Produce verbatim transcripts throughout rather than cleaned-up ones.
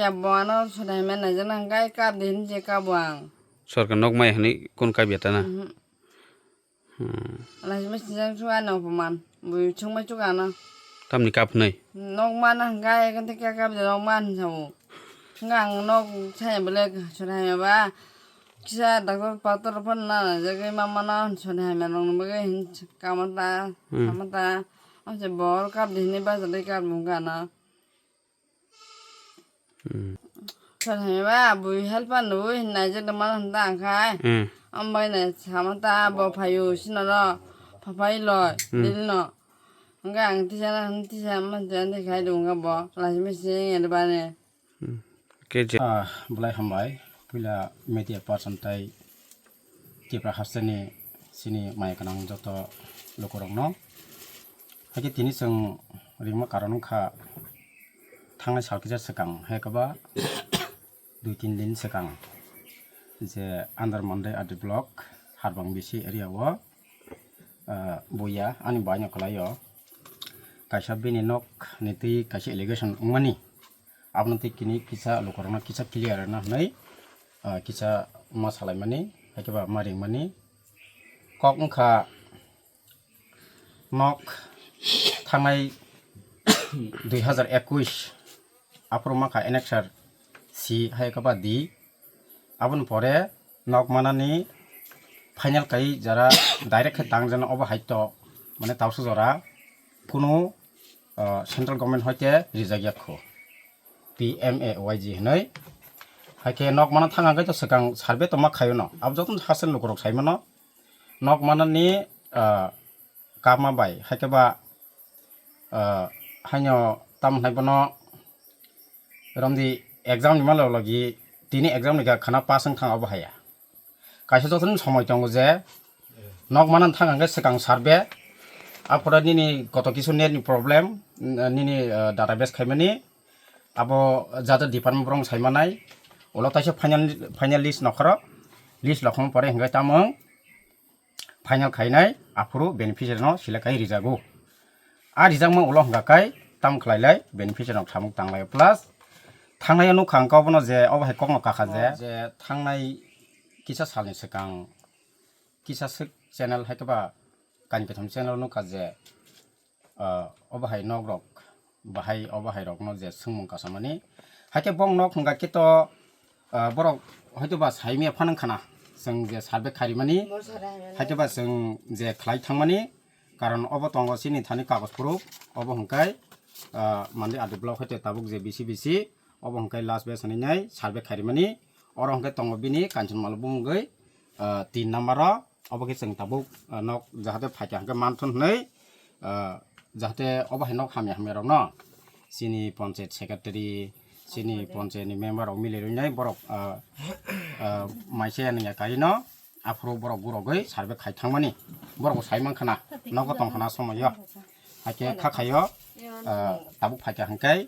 Bo ano sodai mannai jana hwnkhe kap di hinwi je kabo ang. Sorkar nok maya hinwi kun kap ya ta na? Mhm. Hmm. Laisima sinjak su ani opoman. Bui sungmai chuka ano. Tamni kap hinwi? Nok mana hwnkhe, ekhe tei kap di nok man sao. Hwnkhe ang nok saya bele sodai maya ba. Kisa doctor pator phano na jagwi ma mano sodai maya rok ni bagwi hin kamo ta, Hmm. kamo ta. Amse bor kap di hinwi bajagwi kap mung kha ano. Hmm. Sar hai ba bui help an bui hin nai je dama hwn ta ang khai. Hmm. Am bai nai sama ta bo phayu sino ro phapai loi Hmm. dil no. Hwnkhe ang tisa na hwn tisa man jan de khai dong kha bo. Laisima sing ya de ba ne. Hmm. Ke je. Ah, belai hambai. Puila media person tai Tipra hasteni sini maya gwnang joto lukurokno. Haikhe tini chwng ringma karon wngkha thangnai sal kisa swkang, hai kwba dui tin din swkang je under Mandai R D block Harbang B C area o, ah, buya ani bai no kwlai o kaisa bini nok ni twi kaisa allegation wngmani. Abono tei kini kisa lukurokno kisa clear rwna hwnwi, ah, kisa ma salaimani, haikhe ba ma ringmani. Kok wngkha nok thangnai dui hazar ekush aphuru mankha annexure C, haikhe ba D. Aboni pore nok manani final kai jara direct khe tang jana obo hai to, mane tausa jora kunu, ah, central government hoite rijak ya kho. P M A Y G hinwi. Haikhe nok mana thang hwnkhe to swkang survey tongma khaio no. Abo jotono hasen lukurok sai mano. Nok manani, ah, kapma bai. Haikhe ba, ah, haino tamo hwnai bono romdi exam ni malo logi tini exam ni ga khana pass wng thang abo haya. Kaisa jotono somoi tongo je nok manani thang hwnkhe swkang survey, aphuru nini koto kisu net ni problem, n-, nini, ah, database khaimani, abo jata department borok sai manai, ulo kaisa final, final list nokhoro, list lokhong pore hwnkhe tamo wng final khainai, aphuru beneficiary no select khai rijago. A rijakma ulo hwnkha khai tam khlailai beneficiary rok samung tanglaio, plus thangnai nukha ang kok bono je obo hai kokno kakha je, je thangnai kisa salni swkang kisa swk channel hai khe ba kain kaitham channel nukha je, ah, obo hai nok rok bahai obo hai rokno je swngmung kasamani hai khe bong nok hwnkha khe to, ah, borok hoito ba saimya phanang khana chwng je survey kharimani hai khe ba chwng je khlai thangmani. Karon obo tongo chini thani kagoj phuru, obo hwnkhe, ah, mande R D block hoite tabuk je bisi bisi, obo hwnkhe last batch hinwi nai survey kharimani. Oro hwnkhe tongo bini Kanchanmala bumungwi, ah, tin number o, obo khe chwng tabuk, ah, nok jahate phaikha hwnkhe manthun hinwi, ah, jahate obo hai nok hamya hamya rokno chini panchayat secretary, chini panchayat ni member rok milirwi nai borok, ah, ah, maise nungya kaino. Aphuru borok gurogwi survey khai thangmani. Borok bo sai mankha na, nogo tongkha na somoio. Haikhe kha khaio, ah, tabuk phaikha hwnkhe,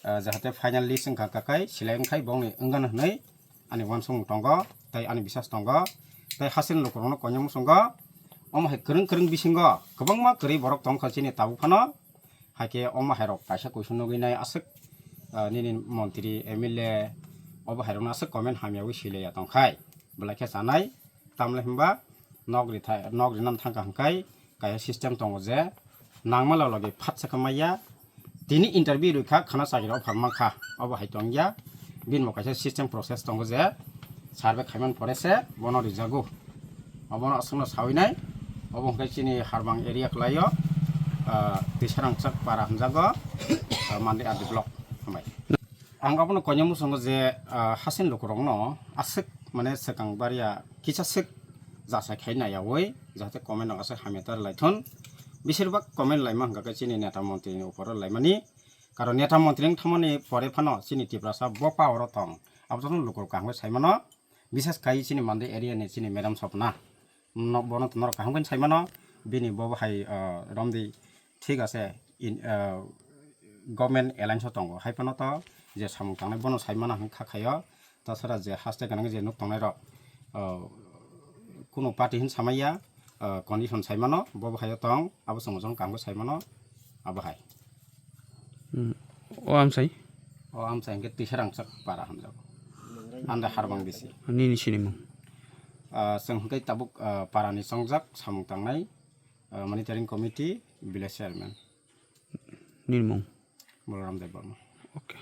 ah, jahate final list wngkha kakai select wngkhai bongni wngano hwnwi ani uansukmung tongo, tei ani bisas tongo, tei hasen lukurokno koinwi muchungo. Omo hai kwrwng kwrwng bisingo kwbangma kwrwi borok tongkha chini tabuk phano. Haikhe omo hairok kaisa kuisu nugwi nai aswk, ah, nini montri, M L A obo hairokno aswk comment hamyawi swileya tongkhai. Belai khe chanai, tamle hwnba nok rithai, nok rinani thangkha hwnkhai kaisa system tongo je nangma loglogi phatsa khe maya. Tini interview rwkha khana chakri offer mankha, obo hai tongya. Bini bo kaisa system process tongo je survey khaimani pore se bono rijago. Obono aswkno sawi nai, obo hwnkhe chini Harbang area kwlaio, ah, Tisarangchak para hwnjago, ah, Mandi R D block. Hambai. Ang abono koinwi muchungo je, ah, hasen lukurokno aswk mane swkang baria kisa swk jachai khai naiyawi, jahate comment rok aswk hamya ta rwlaithun. Besirbak comment laima hwnkha khe chini neta montri ni upor o laimani. Karon neta montri wng thangmani pore phano chini Tiprasa bo power o tong. Abo jotono lukurok kaham khe sai mano. Bises khai chini Mandi area ni chini madam Sopna. No, bono to norok kaham khe sai mano. Bini bo hai, ah, romdi thik ase, in, ah, government alliance o tongo. Hai phano to je samung tangnai bono sai mano hwn kha khaio. Tasara je haste gwnang je nuk tongnai rok, ah, kunu party hin samaiya, ah, condition sai mano. Bo bo hai o tong, abo chwng jong kaham khe sai mano. Abo hai. Hmm. O amsai. O amchai hwnkhe Twisarangchak para hamjago. Anda Harbang bisi. Nini sinimung? Ah, chwng hwnkhe tabuk, ah, parani chongjak samung tangnai, ah, monitoring committee, village chairman. Nini mung? Balaram Debbarma. Okay.